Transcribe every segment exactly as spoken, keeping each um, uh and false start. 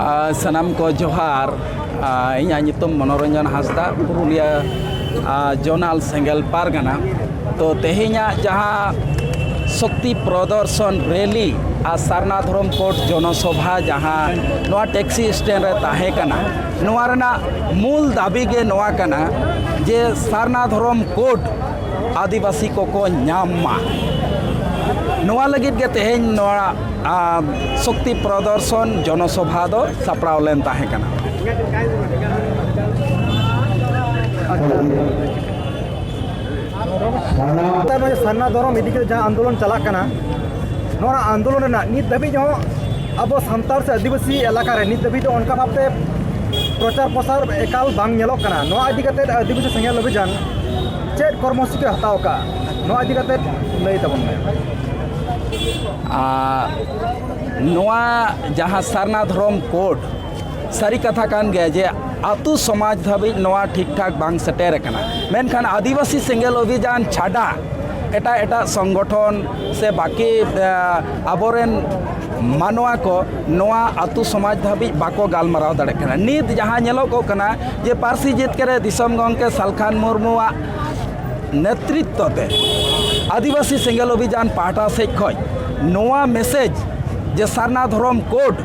ᱟᱨ ᱥᱟᱱᱟᱢ ᱠᱚ ᱡᱚᱦᱟᱨ᱾ ᱟᱨ ᱤᱧᱟᱹᱜ ᱧᱩᱛᱩᱢ ᱢᱚᱱᱳᱨᱚᱧᱡᱚᱱ ᱦᱟᱸᱥᱫᱟ, ᱯᱩᱨᱩᱞᱤᱭᱟᱹ, ᱟᱨ ᱡᱚᱱᱟᱞ ᱥᱮᱸᱜᱮᱞ ᱯᱟᱨᱜᱟᱱᱟ᱾ ᱛᱚ, ᱛᱮᱦᱮᱧᱟᱜ ᱡᱟᱦᱟᱸ ᱥᱚᱠᱛᱤ ᱯᱨᱚᱫᱚᱨᱥᱚᱱ ᱨᱮᱞᱤ ᱟᱨ ᱥᱟᱨᱱᱟ ᱫᱷᱚᱨᱚᱢ ᱠᱳᱰ ᱡᱚᱱᱚᱥᱚᱵᱷᱟ ᱡᱟᱦᱟᱸ ᱱᱚᱣᱟ ᱴᱮᱠᱥᱤ ᱥᱴᱮᱱᱰ ᱨᱮ ᱛᱟᱦᱮᱸ ᱠᱟᱱᱟ, ᱱᱚᱣᱟ ᱨᱮᱱᱟᱜ ᱢᱩᱞ ᱫᱟᱹᱵᱤ ᱜᱮ ᱱᱚᱣᱟ ᱠᱟᱱᱟ ᱡᱮ ᱥᱟᱨᱱᱟ ᱫᱷᱚᱨᱚᱢ ᱠᱳᱰ ᱟᱹᱫᱤᱵᱟᱹᱥᱤ ᱠᱚᱠᱚ ᱧᱟᱢ ᱢᱟ᱾ ᱱᱚᱣᱟ ᱞᱟᱹᱜᱤᱫ ᱜᱮ ᱛᱮᱦᱮᱧ ᱱᱚᱣᱟ, ᱟ, ᱥᱚᱠᱛᱤ ᱯᱨᱚᱫᱚᱨᱥᱚᱱ ᱡᱚᱱᱚᱥᱚᱵᱷᱟ ᱫᱚ ᱥᱟᱯᱲᱟᱣ ᱞᱮᱱ ᱛᱟᱦᱮᱸ ᱠᱟᱱᱟ᱾ ᱱᱚᱜᱼᱚᱭ ᱥᱟᱨᱱᱟ ᱫᱷᱚᱨᱚᱢ ᱤᱫᱤ ᱠᱟᱛᱮ ᱡᱟᱦᱟᱸ ᱟᱱᱫᱳᱞᱚᱱ ᱪᱟᱞᱟᱜ ᱠᱟᱱᱟ, ᱱᱚᱣᱟ ᱟᱱᱫᱳᱞᱚᱱ ᱨᱮᱱᱟᱜ ᱱᱤᱛ ᱫᱷᱟᱹᱵᱤᱡ ᱦᱚᱸ ᱟᱵᱚ ᱥᱟᱱᱛᱟᱲ ᱥᱮ ᱟᱹᱫᱤᱵᱟᱹᱥᱤ ᱮᱞᱟᱠᱟ ᱨᱮ ᱱᱤᱛ ᱫᱷᱟᱹᱵᱤᱡ ᱫᱚ ᱚᱱᱠᱟ ᱵᱷᱟᱵᱛᱮ ᱯᱨᱚᱪᱟᱨ ᱯᱨᱚᱥᱟᱨ ᱮᱠᱟᱞ ᱵᱟᱝ ᱧᱮᱞᱚᱜ ᱠᱟᱱᱟ᱾ ᱱᱚᱣᱟ ᱤᱫᱤ ᱠᱟᱛᱮ ᱟᱹᱫᱤᱵᱟᱹᱥᱤ ᱥᱮᱸᱜᱮᱞ ᱚᱵᱷᱤᱡᱟᱱ ᱪᱮᱫ ᱠᱚᱨᱢᱚᱥᱩᱪᱤ ᱦᱟᱛᱟᱣ ᱠᱟᱜᱼᱟ, ᱱᱚᱣᱟ ᱤᱫᱤ ᱠᱟᱛᱮ ᱞᱟᱹᱭ ᱛᱟᱵᱚᱱ ᱢᱮ᱾ ᱟᱨ ᱱᱚᱣᱟ ᱡᱟᱦᱟᱸ ᱥᱟᱨᱱᱟ ᱫᱷᱚᱨᱚᱢ ᱠᱳᱰ, ᱥᱟᱹᱨᱤ ᱠᱟᱛᱷᱟ ᱠᱟᱱ ᱜᱮᱭᱟ ᱡᱮ ᱟᱹᱛᱩ ᱥᱚᱢᱟᱡᱽ ᱫᱷᱟᱹᱵᱤᱡ ᱱᱚᱣᱟ ᱴᱷᱤᱠ ᱴᱷᱟᱠ ᱵᱟᱝ ᱥᱮᱴᱮᱨ ᱟᱠᱟᱱᱟ, ᱢᱮᱱᱠᱷᱟᱱ ᱟᱹᱫᱤᱵᱟᱹᱥᱤ ᱥᱮᱸᱜᱮᱞ ᱚᱵᱷᱤᱡᱟᱱ ᱪᱷᱟᱰᱟ ᱮᱴᱟᱜ ᱮᱴᱟᱜ ᱥᱚᱝᱜᱚᱴᱷᱚᱱ ᱥᱮ ᱵᱟᱹᱠᱤ, ᱮ, ᱟᱵᱚᱨᱮᱱ ᱢᱟᱱᱣᱟ ᱠᱚ ᱱᱚᱣᱟ ᱟᱹᱛᱩ ᱥᱚᱢᱟᱡᱽ ᱫᱷᱟᱹᱵᱤᱡ ᱵᱟᱠᱚ ᱜᱟᱞᱢᱟᱨᱟᱣ ᱫᱟᱲᱮᱭᱟᱜ ᱠᱟᱱᱟ᱾ ᱱᱤᱛ ᱡᱟᱦᱟᱸ ᱧᱮᱞᱚᱜᱚᱜ ᱠᱟᱱᱟ ᱡᱮ ᱯᱟᱹᱨᱥᱤ ᱡᱤᱛᱠᱟᱹᱨ ᱨᱮ ᱫᱤᱥᱚᱢ ᱜᱚᱢᱠᱮ ᱥᱟᱞᱠᱷᱟᱱ ᱢᱩᱨᱢᱩᱣᱟᱜ ᱱᱮᱛᱨᱤᱛᱵ ᱛᱮ ᱟᱹᱫᱤᱵᱟᱹᱥᱤ ᱥᱮᱸᱜᱮᱞ ᱚᱵᱷᱤᱡᱟᱱ ᱯᱟᱦᱴᱟ ᱥᱮᱫ ᱠᱷᱚᱱ ᱱᱚᱣᱟ ᱢᱮᱥᱮᱡᱽ ᱡᱮ ᱥᱟᱨᱱᱟ ᱫᱷᱚᱨᱚᱢ ᱠᱳᱰ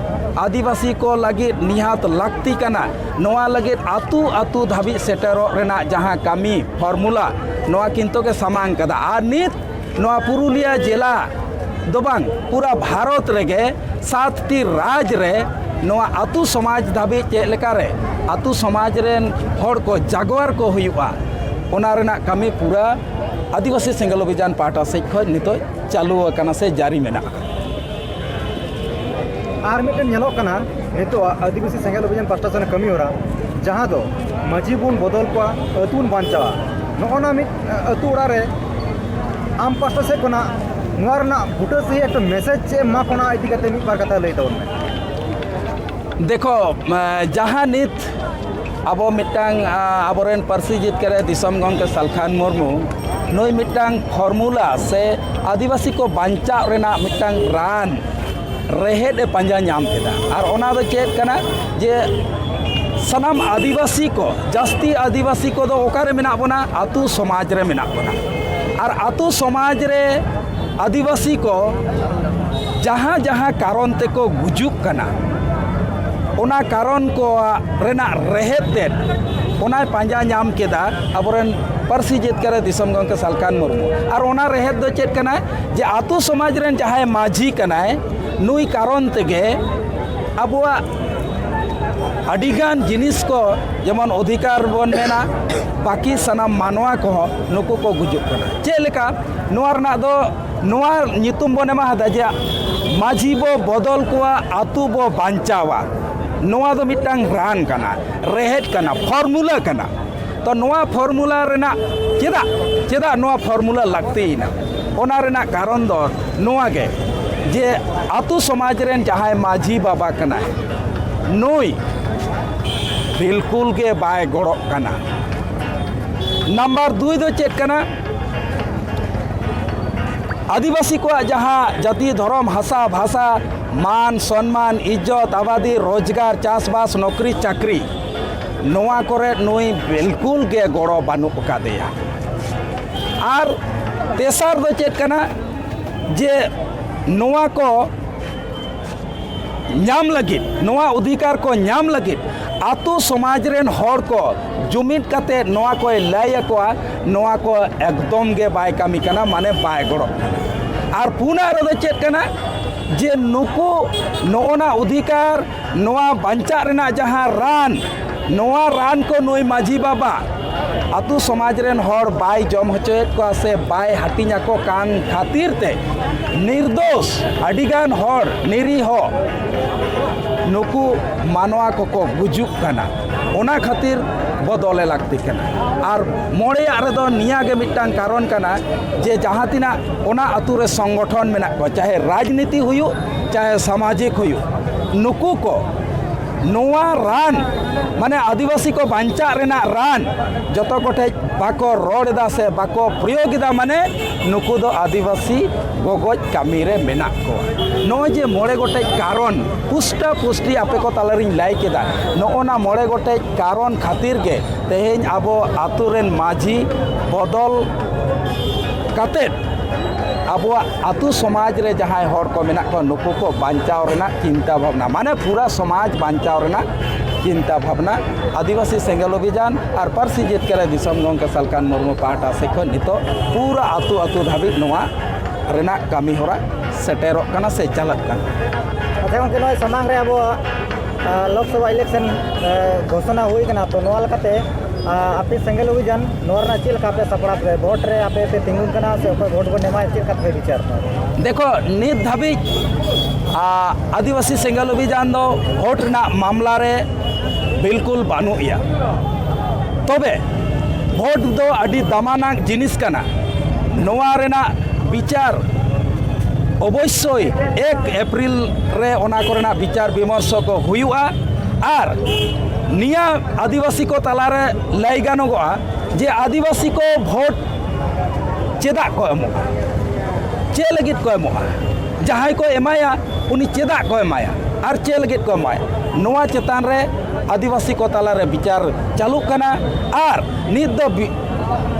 ᱟᱹᱫᱤᱵᱟᱹᱥᱤ ᱠᱚ ᱞᱟᱹᱜᱤᱫ ᱱᱤᱦᱟᱹᱛ ᱞᱟᱹᱠᱛᱤ ᱠᱟᱱᱟ, ᱱᱚᱣᱟ ᱞᱟᱹᱜᱤᱫ ᱟᱹᱛᱩ ᱟᱹᱛᱩ ᱫᱷᱟᱹᱵᱤᱡ ᱥᱮᱴᱮᱨᱚᱜ ᱨᱮᱱᱟᱜ ᱡᱟᱦᱟᱸ ᱠᱟᱹᱢᱤ ᱯᱷᱚᱨᱢᱩᱞᱟ, ᱱᱚᱣᱟ ᱠᱤᱱᱛᱩ ᱜᱮ ᱥᱟᱢᱟᱝ ᱠᱟᱫᱟ᱾ ᱟᱨ ᱱᱤᱛ ᱱᱚᱣᱟ ᱯᱩᱨᱩᱞᱤᱭᱟᱹ ᱡᱮᱞᱟ ᱫᱚ ᱵᱟᱝ, ᱯᱩᱨᱟ ᱵᱷᱟᱨᱚᱛ ᱨᱮᱜᱮ ᱥᱟᱛᱴᱤ ᱨᱟᱡᱽ ᱨᱮ ᱱᱚᱣᱟ ᱟᱹᱛᱩ ᱥᱚᱢᱟᱡᱽ ᱫᱷᱟᱹᱵᱤᱡ ᱪᱮᱫ ᱞᱮᱠᱟᱨᱮ ᱟᱹᱛᱩ ᱥᱚᱢᱟᱡᱽ ᱨᱮᱱ ᱦᱚᱲ ᱠᱚ ᱡᱟᱜᱣᱟᱨ ᱠᱚ ᱦᱩᱭᱩᱜᱼᱟ, ᱚᱱᱟ ᱨᱮᱱᱟᱜ ᱠᱟᱹᱢᱤ ᱯᱩᱨᱟᱹ ᱟᱹᱫᱤᱵᱟᱹᱥᱤ ᱥᱮᱸᱜᱮᱞ ᱚᱵᱷᱤᱡᱟᱱ ᱯᱟᱦᱴᱟ ᱥᱮᱫ ᱠᱷᱚᱱ ᱱᱤᱛᱚᱜ ᱪᱟᱹᱞᱩ ᱟᱠᱟᱱᱟ ᱥᱮ ᱡᱟᱹᱨᱤ ᱢᱮᱱᱟᱜᱼᱟ᱾ ᱟᱨ ᱢᱤᱫᱴᱮᱱ ᱧᱮᱞᱚᱜ ᱠᱟᱱᱟ, ᱱᱤᱛᱚᱜ ᱟᱹᱫᱤᱵᱟᱹᱥᱤ ᱥᱮᱸᱜᱮᱞ ᱚᱵᱷᱤᱡᱟᱱ ᱯᱟᱥᱴᱟ ᱥᱮᱱ ᱠᱟᱹᱢᱤ ᱦᱚᱨᱟ, ᱡᱟᱦᱟᱸ ᱫᱚ ᱢᱟᱹᱡᱷᱤ ᱵᱚᱱ ᱵᱚᱫᱚᱞ ᱠᱚᱣᱟ, ᱟᱹᱛᱩ ᱵᱚᱱ ᱵᱟᱧᱪᱟᱣᱟ᱾ ᱱᱚᱜᱼᱚ ᱱᱟ ᱢᱤᱫ, ᱟᱹᱛᱩ ᱚᱲᱟᱜ ᱨᱮ ᱟᱢ ᱯᱟᱥᱴᱟ ᱥᱮᱫ ᱠᱷᱚᱱᱟᱜ ᱱᱚᱣᱟ ᱨᱮᱱᱟᱜ ᱵᱩᱴᱟᱹ ᱥᱟᱺᱦᱤᱡ ᱮᱠᱴᱟ ᱢᱮᱥᱮᱡᱽ ᱪᱮᱫ ᱮᱢ ᱮᱢᱟ ᱠᱚ ᱠᱟᱱᱟ, ᱤᱫᱤ ᱠᱟᱛᱮ ᱢᱤᱫ ᱵᱟᱨ ᱠᱟᱛᱷᱟ ᱞᱟᱹᱭ ᱛᱟᱵᱚᱱ ᱢᱮ᱾ ᱫᱮᱠᱷᱚ, ᱮ, ᱡᱟᱦᱟᱸ ᱱᱤᱛ ᱟᱵᱚ ᱢᱤᱫᱴᱟᱝ, ᱟ, ᱟᱵᱚᱨᱮᱱ ᱯᱟᱹᱨᱥᱤ ᱡᱤᱛᱠᱟᱹᱨ ᱨᱮ ᱫᱤᱥᱚᱢ ᱜᱚᱢᱠᱮ ᱥᱟᱞᱠᱷᱟᱱ ᱢᱩᱨᱢᱩ ᱱᱩᱭ ᱢᱤᱫᱴᱟᱝ ᱯᱷᱚᱨᱢᱩᱞᱟ ᱥᱮ ᱟᱹᱫᱤᱵᱟᱹᱥᱤ ᱠᱚ ᱵᱟᱧᱪᱟᱣ ᱨᱮᱱᱟᱜ ᱢᱤᱫᱴᱟᱝ ᱨᱟᱱ ᱨᱮᱦᱮᱫ ᱮ ᱯᱟᱸᱡᱟ ᱧᱟᱢ ᱠᱮᱫᱟ᱾ ᱟᱨ ᱚᱱᱟ ᱫᱚ ᱪᱮᱫ ᱠᱟᱱᱟ? ᱡᱮ ᱥᱟᱱᱟᱢ ᱟᱹᱫᱤᱵᱟᱹᱥᱤ ᱠᱚ, ᱡᱟᱹᱥᱛᱤ ᱟᱹᱫᱤᱵᱟᱹᱥᱤ ᱠᱚᱫᱚ ᱚᱠᱟᱨᱮ ᱢᱮᱱᱟᱜ ᱵᱚᱱᱟ? ᱟᱹᱛᱩ ᱥᱚᱢᱟᱡᱽ ᱨᱮ ᱢᱮᱱᱟᱜ ᱵᱚᱱᱟ᱾ ᱟᱨ ᱟᱹᱛᱩ ᱥᱚᱢᱟᱡᱽ ᱨᱮ ᱟᱹᱫᱤᱵᱟᱹᱥᱤ ᱠᱚ ᱡᱟᱦᱟᱸ ᱡᱟᱦᱟᱸ ᱠᱟᱨᱚᱱ ᱛᱮᱠᱚ ᱜᱩᱡᱩᱜ ᱠᱟᱱᱟ, ᱚᱱᱟ ᱠᱟᱨᱚᱱ ᱠᱚ ᱨᱮᱱᱟᱜ ᱨᱮᱦᱮᱫ ᱛᱮᱫ ᱚᱱᱟᱭ ᱯᱟᱸᱡᱟ ᱧᱟᱢ ᱠᱮᱫᱟ ᱟᱵᱚᱨᱮᱱ ᱯᱟᱹᱨᱥᱤ ᱡᱤᱛᱠᱟᱹᱨ ᱫᱤᱥᱚᱢ ᱜᱚᱢᱠᱮ ᱥᱟᱞᱠᱷᱟᱱ ᱢᱩᱨᱢᱩ᱾ ᱟᱨ ᱚᱱᱟ ᱨᱮᱦᱮᱫ ᱫᱚ ᱪᱮᱫ ᱠᱟᱱᱟ? ᱡᱮ ᱟᱹᱛᱩ ᱥᱚᱢᱟᱡᱽ ᱨᱮᱱ ᱡᱟᱦᱟᱸᱭ ᱢᱟᱹᱡᱷᱤ ᱠᱟᱱᱟᱭ, ᱱᱩᱭ ᱠᱟᱨᱚᱱ ᱛᱮᱜᱮ ᱟᱵᱚᱣᱟᱜ ᱟᱹᱰᱤᱜᱟᱱ ᱡᱤᱱᱤᱥ ᱠᱚ, ᱡᱮᱢᱚᱱ ᱚᱫᱷᱤᱠᱟᱨ ᱵᱚᱱ ᱢᱮᱱᱟ, ᱵᱟᱹᱠᱤ ᱥᱟᱱᱟᱢ ᱢᱟᱱᱣᱟ ᱠᱚᱦᱚᱸ ᱱᱩᱠᱩ ᱠᱚ ᱜᱩᱡᱩᱜ ᱠᱟᱱᱟ᱾ ᱪᱮᱫ ᱞᱮᱠᱟ? ᱱᱚᱣᱟ ᱨᱮᱱᱟᱜ ᱫᱚ, ᱱᱚᱣᱟ ᱧᱩᱛᱩᱢ ᱵᱚᱱ ᱮᱢᱟ ᱦᱟᱫᱟ ᱡᱮ ᱢᱟᱹᱡᱷᱤ ᱵᱚ ᱵᱚᱫᱚᱞ ᱠᱚᱣᱟ, ᱟᱹᱛᱩ ᱵᱚ ᱵᱟᱧᱪᱟᱣᱟ᱾ ᱱᱚᱣᱟ ᱫᱚ ᱢᱤᱫᱴᱟᱝ ᱨᱟᱱ ᱠᱟᱱᱟ, ᱨᱮᱦᱮᱫ ᱠᱟᱱᱟ, ᱯᱷᱚᱨᱢᱩᱞᱟ ᱠᱟᱱᱟ᱾ ᱛᱚ ᱱᱚᱣᱟ ᱯᱷᱚᱨᱢᱩᱞᱟ ᱨᱮᱱᱟᱜ ᱪᱮᱫᱟᱜ, ᱪᱮᱫᱟᱜ ᱱᱚᱣᱟ ᱯᱷᱚᱨᱢᱩᱞᱟ ᱞᱟᱹᱠᱛᱤᱭᱮᱱᱟ? ᱚᱱᱟ ᱨᱮᱱᱟᱜ ᱠᱟᱨᱚᱱ ᱫᱚ ᱱᱚᱣᱟ ᱜᱮ, ᱡᱮ ᱟᱹᱛᱩ ᱥᱚᱢᱟᱡᱽ ᱨᱮᱱ ᱡᱟᱦᱟᱸᱭ ᱢᱟᱹᱡᱷᱤ ᱵᱟᱵᱟ ᱠᱟᱱᱟᱭ, ᱱᱩᱭ ᱵᱤᱞᱠᱩᱞ ᱜᱮ ᱵᱟᱭ ᱜᱚᱲᱚᱜ ᱠᱟᱱᱟ᱾ ᱱᱟᱢᱵᱟᱨ ᱫᱩᱭ ᱫᱚ ᱪᱮᱫ ᱠᱟᱱᱟ? ᱟᱹᱫᱤᱵᱟᱹᱥᱤ ᱠᱚᱣᱟᱜ ᱡᱟᱦᱟᱸ ᱡᱟᱹᱛᱤ, ᱫᱷᱚᱨᱚᱢ, ᱦᱟᱥᱟ, ᱵᱷᱟᱥᱟ, ᱢᱟᱱ ᱥᱚᱱᱢᱟᱱ, ᱤᱡᱽᱡᱚᱛ, ᱟᱵᱟᱫᱤ, ᱨᱳᱡᱽᱜᱟᱨ, ᱪᱟᱥᱵᱟᱥ, ᱱᱚᱠᱨᱤ ᱪᱟᱠᱨᱤ, ᱱᱚᱣᱟ ᱠᱚᱨᱮ ᱱᱩᱭ ᱵᱤᱞᱠᱩᱞ ᱜᱮ ᱜᱚᱲᱚ ᱵᱟᱹᱱᱩᱜ ᱟᱠᱟᱫᱮᱭᱟ᱾ ᱟᱨ ᱛᱮᱥᱟᱨ ᱫᱚ ᱪᱮᱫ ᱠᱟᱱᱟ? ᱡᱮ ᱱᱚᱣᱟ ᱠᱚ ᱧᱟᱢ ᱞᱟᱹᱜᱤᱫ, ᱱᱚᱣᱟ ᱚᱫᱷᱤᱠᱟᱨ ᱠᱚ ᱧᱟᱢ ᱞᱟᱹᱜᱤᱫ ᱟᱛᱳ ᱥᱚᱢᱟᱡᱽ ᱨᱮᱱ ᱦᱚᱲ ᱠᱚ ᱡᱩᱢᱤᱫ ᱠᱟᱛᱮ ᱱᱚᱣᱟ ᱠᱚᱭ ᱞᱟᱹᱭ ᱟᱠᱚᱣᱟ, ᱱᱚᱣᱟ ᱠᱚ ᱮᱠᱫᱚᱢ ᱜᱮ ᱵᱟᱭ ᱠᱟᱹᱢᱤ ᱠᱟᱱᱟ, ᱢᱟᱱᱮ ᱵᱟᱭ ᱜᱚᱲᱚᱜ ᱠᱟᱱᱟ᱾ ᱟᱨ ᱯᱩᱱᱟᱜ ᱨᱮᱫᱚ ᱪᱮᱫ ᱠᱟᱱᱟ? ᱡᱮ ᱱᱩᱠᱩ ᱱᱚᱜᱼᱚ ᱱᱟ ᱚᱫᱷᱤᱠᱟᱨ, ᱱᱚᱣᱟ ᱵᱟᱧᱪᱟᱜ ᱨᱮᱱᱟᱜ ᱡᱟᱦᱟᱸ ᱨᱟᱱ, ᱱᱚᱣᱟ ᱨᱟᱱ ᱠᱚ ᱱᱩᱭ ᱢᱟᱹᱡᱷᱤ ᱵᱟᱵᱟ ᱟᱛᱳ ᱥᱚᱢᱟᱡᱽ ᱨᱮᱱ ᱦᱚᱲ ᱵᱟᱭ ᱡᱚᱢ ᱦᱚᱪᱚᱭᱮᱫ ᱠᱚᱣᱟ ᱥᱮ ᱵᱟᱭ ᱦᱟᱹᱴᱤᱧ ᱟᱠᱚ ᱠᱟᱱ ᱠᱷᱟᱹᱛᱤᱨ ᱛᱮ ᱱᱤᱨᱫᱳᱥ ᱟᱹᱰᱤᱜᱟᱱ ᱦᱚᱲ ᱱᱤᱨᱤᱦᱚ ᱱᱩᱠᱩ ᱢᱟᱱᱣᱟ ᱠᱚᱠᱚ ᱜᱩᱡᱩᱜ ᱠᱟᱱᱟ᱾ ᱚᱱᱟ ᱠᱷᱟᱹᱛᱤᱨ ᱵᱚᱫᱚᱞᱮ ᱞᱟᱹᱠᱛᱤ ᱠᱟᱱᱟ᱾ ᱟᱨ ᱢᱚᱬᱮᱭᱟᱜ ᱨᱮᱫᱚ ᱱᱤᱭᱟᱹ ᱜᱮ ᱢᱤᱫᱴᱟᱝ ᱠᱟᱨᱚᱱ ᱠᱟᱱᱟ, ᱡᱮ ᱡᱟᱦᱟᱸ ᱛᱤᱱᱟᱹᱜ ᱚᱱᱟ ᱟᱛᱳ ᱨᱮ ᱥᱚᱝᱜᱚᱴᱷᱚᱱ ᱢᱮᱱᱟᱜ ᱠᱚᱣᱟ, ᱪᱟᱦᱮ ᱨᱟᱡᱽᱱᱤᱛᱤ ᱦᱩᱭᱩᱜ, ᱪᱟᱦᱮ ᱥᱟᱢᱟᱡᱤᱠ ᱦᱩᱭᱩᱜ, ᱱᱩᱠᱩ ᱠᱚ ᱱᱚᱣᱟ ᱨᱟᱱ, ᱢᱟᱱᱮ ᱟᱹᱫᱤᱵᱟᱹᱥᱤ ᱠᱚ ᱵᱟᱧᱪᱟᱜ ᱨᱮᱱᱟᱜ ᱨᱟᱱ ᱡᱚᱛᱚ ᱠᱚᱴᱷᱮᱡ ᱵᱟᱠᱚ ᱨᱚᱲ ᱮᱫᱟ ᱥᱮ ᱵᱟᱠᱚ ᱯᱨᱚᱭᱳᱜᱽ ᱮᱫᱟ, ᱢᱟᱱᱮ ᱱᱩᱠᱩ ᱫᱚ ᱟᱹᱫᱤᱵᱟᱹᱥᱤ ᱜᱚᱜᱚᱡ ᱠᱟᱹᱢᱤ ᱨᱮ ᱢᱮᱱᱟᱜ ᱠᱚᱣᱟ᱾ ᱱᱚᱜᱼᱚᱭ ᱡᱮ ᱢᱚᱬᱮ ᱜᱚᱴᱮᱡ ᱠᱟᱨᱚᱱ ᱯᱩᱥᱴᱟ ᱯᱩᱥᱴᱤ ᱟᱯᱮ ᱠᱚ ᱛᱟᱞᱟᱨᱤᱧ ᱞᱟᱹᱭ ᱠᱮᱫᱟ, ᱱᱚᱜᱼᱚ ᱱᱟ ᱢᱚᱬᱮ ᱜᱚᱴᱮᱡ ᱠᱟᱨᱚᱱ ᱠᱷᱟᱹᱛᱤᱨ ᱜᱮ ᱛᱮᱦᱮᱧ ᱟᱵᱚ ᱟᱹᱛᱩ ᱨᱮᱱ ᱢᱟᱹᱡᱷᱤ ᱵᱚᱫᱚᱞ ᱠᱟᱛᱮᱫ ᱟᱵᱚᱣᱟᱜ ᱟᱹᱛᱩ ᱥᱚᱢᱟᱡᱽ ᱨᱮ ᱡᱟᱦᱟᱸᱭ ᱦᱚᱲ ᱠᱚ ᱢᱮᱱᱟᱜ ᱠᱚᱣᱟ, ᱱᱩᱠᱩ ᱠᱚ ᱵᱟᱧᱪᱟᱣ ᱨᱮᱱᱟᱜ ᱪᱤᱱᱛᱟ ᱵᱷᱟᱵᱽᱱᱟ, ᱢᱟᱱᱮ ᱯᱩᱨᱟ ᱥᱚᱢᱟᱡᱽ ᱵᱟᱧᱪᱟᱣ ᱨᱮᱱᱟᱜ ᱪᱤᱱᱛᱟ ᱵᱷᱟᱵᱽᱱᱟ ᱟᱹᱫᱤᱵᱟᱹᱥᱤ ᱥᱮᱸᱜᱮᱞ ᱚᱵᱷᱤᱡᱟᱱ ᱟᱨ ᱯᱟᱹᱨᱥᱤ ᱡᱤᱛᱠᱟᱹᱨ ᱫᱤᱥᱚᱢ ᱜᱚᱢᱠᱮ ᱥᱟᱞᱠᱷᱟᱱ ᱢᱩᱨᱢᱩ ᱯᱟᱦᱴᱟ ᱥᱮᱫ ᱠᱷᱚᱱ ᱱᱤᱛᱚᱜ ᱯᱩᱨᱟ ᱟᱹᱛᱩ ᱟᱹᱛᱩ ᱫᱷᱟᱹᱵᱤᱡ ᱱᱚᱣᱟ ᱨᱮᱱᱟᱜ ᱠᱟᱹᱢᱤ ᱦᱚᱨᱟ ᱥᱮᱴᱮᱨᱚᱜ ᱠᱟᱱᱟ ᱥᱮ ᱪᱟᱞᱟᱜ ᱠᱟᱱᱟ᱾ ᱟᱪᱪᱷᱟ ᱜᱚᱢᱠᱮ, ᱱᱚᱜᱼᱚᱭ ᱥᱟᱢᱟᱝ ᱨᱮ ᱟᱵᱚᱣᱟᱜ, ᱟ, ᱞᱳᱠᱥᱚᱵᱷᱟ ᱤᱞᱮᱠᱥᱚᱱ, ᱟ, ᱜᱷᱳᱥᱚᱱᱟ ᱦᱩᱭ ᱠᱟᱱᱟ, ᱛᱚ ᱱᱚᱣᱟ ᱞᱮᱠᱟᱛᱮ, ᱟ, ᱟᱯᱮ ᱥᱮᱸᱜᱮᱞ ᱚᱵᱷᱤᱡᱟᱱ ᱱᱚᱣᱟ ᱨᱮᱱᱟᱜ ᱪᱮᱫ ᱞᱮᱠᱟ ᱟᱯᱮ ᱥᱟᱯᱲᱟᱣ ᱯᱮ? ᱵᱷᱳᱴ ᱨᱮ ᱟᱯᱮ ᱯᱮ ᱛᱤᱸᱜᱩᱱ ᱠᱟᱱᱟ ᱥᱮ ᱚᱠᱚᱭ ᱵᱷᱳᱴ ᱵᱚᱱ ᱮᱢᱟ, ᱪᱮᱫ ᱞᱮᱠᱟ ᱯᱮ ᱵᱤᱪᱟᱹᱨ ᱫᱟ? ᱫᱮᱠᱷᱚ, ᱱᱤᱛ ᱫᱷᱟᱹᱵᱤᱡ, ᱟ, ᱟᱹᱫᱤᱵᱟᱹᱥᱤ ᱥᱮᱸᱜᱮᱞ ᱚᱵᱷᱤᱡᱟᱱ ᱫᱚ ᱵᱷᱳᱴ ᱨᱮᱱᱟᱜ ᱢᱟᱢᱞᱟ ᱨᱮ ᱵᱤᱞᱠᱩᱞ ᱵᱟᱹᱱᱩᱜ ᱮᱭᱟ᱾ ᱛᱚᱵᱮ ᱵᱷᱳᱴ ᱫᱚ ᱟᱹᱰᱤ ᱫᱟᱢᱟᱱᱟᱜ ᱡᱤᱱᱤᱥ ᱠᱟᱱᱟ᱾ ᱱᱚᱣᱟ ᱨᱮᱱᱟᱜ ᱵᱤᱪᱟᱨ ᱚᱵᱚᱥᱥᱳᱭ ᱮᱠ ᱮᱯᱨᱤᱞ ᱨᱮ ᱚᱱᱟ ᱠᱚᱨᱮᱱᱟᱜ ᱵᱤᱪᱟᱨ ᱵᱤᱢᱚᱨᱥᱚ ᱠᱚ ᱦᱩᱭᱩᱜᱼᱟ᱾ ᱟᱨ ᱱᱤᱭᱟᱹ ᱟᱹᱫᱤᱵᱟᱹᱥᱤ ᱠᱚ ᱛᱟᱞᱟᱨᱮ ᱞᱟᱹᱭ ᱜᱟᱱᱚᱜᱚᱜᱼᱟ ᱡᱮ ᱟᱹᱫᱤᱵᱟᱹᱥᱤ ᱠᱚ ᱵᱷᱳᱴ ᱪᱮᱫᱟᱜ ᱠᱚ ᱮᱢᱚᱜᱼᱟ, ᱪᱮᱫ ᱞᱟᱹᱜᱤᱫ ᱠᱚ ᱮᱢᱚᱜᱼᱟ, ᱡᱟᱦᱟᱸᱭ ᱠᱚ ᱮᱢᱟᱭᱟ ᱩᱱᱤ ᱪᱮᱫᱟᱜ ᱠᱚ ᱮᱢᱟᱭᱟ ᱟᱨ ᱪᱮᱫ ᱞᱟᱹᱜᱤᱫ ᱠᱚ ᱮᱢᱟᱭᱟ, ᱱᱚᱣᱟ ᱪᱮᱛᱟᱱ ᱨᱮ ᱟᱹᱫᱤᱵᱟᱹᱥᱤ ᱠᱚ ᱛᱟᱞᱟᱨᱮ ᱵᱤᱪᱟᱨ ᱪᱟᱹᱞᱩᱜ ᱠᱟᱱᱟ᱾ ᱟᱨ ᱱᱤᱛ ᱫᱚ ᱵᱤ-,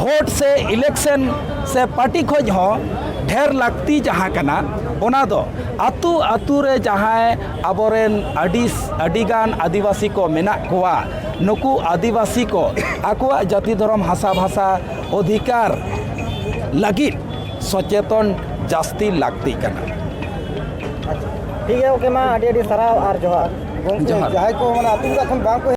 ᱵᱷᱳᱴ ᱥᱮ ᱤᱞᱮᱠᱥᱚᱱ ᱥᱮ ᱯᱟᱨᱴᱤ ᱠᱷᱚᱡ ᱦᱚᱸ ᱰᱷᱮᱨ ᱞᱟᱹᱠᱛᱤ ᱡᱟᱦᱟᱸ ᱠᱟᱱᱟ, ᱚᱱᱟ ᱫᱚ ᱟᱹᱛᱩ ᱟᱹᱛᱩ ᱨᱮ ᱡᱟᱦᱟᱸᱭ ᱟᱵᱚᱨᱮᱱ ᱟᱹᱰᱤ, ᱟᱹᱰᱤᱜᱟᱱ ᱟᱹᱫᱤᱵᱟᱹᱥᱤ ᱠᱚ ᱢᱮᱱᱟᱜ ᱠᱚᱣᱟ, ᱱᱩᱠᱩ ᱟᱹᱫᱤᱵᱟᱹᱥᱤ ᱠᱚ ᱟᱠᱚᱣᱟᱜ ᱡᱟᱹᱛᱤ ᱫᱷᱚᱨᱚᱢ ᱦᱟᱥᱟ ᱵᱷᱟᱥᱟ ᱚᱫᱷᱤᱠᱟᱨ ᱞᱟᱹᱜᱤᱫ ᱥᱚᱪᱮᱛᱚᱱ ᱡᱟᱹᱥᱛᱤ ᱞᱟᱹᱠᱛᱤ ᱠᱟᱱᱟ᱾ ᱟᱪᱪᱷᱟ, ᱴᱷᱤᱠ ᱜᱮᱭᱟ, ᱜᱚᱢᱠᱮ, ᱢᱟ ᱟᱹᱰᱤ ᱟᱹᱰᱤ ᱥᱟᱨᱦᱟᱣ ᱟᱨ ᱡᱚᱦᱟᱨ᱾ ᱜᱚᱢᱠᱮ, ᱡᱚᱦᱟᱨ᱾ ᱡᱟᱦᱟᱸᱭ ᱠᱚ ᱢᱟᱱᱮ ᱟᱹᱛᱩ ᱚᱲᱟᱜ ᱠᱷᱚᱱ ᱵᱟᱝ ᱠᱚ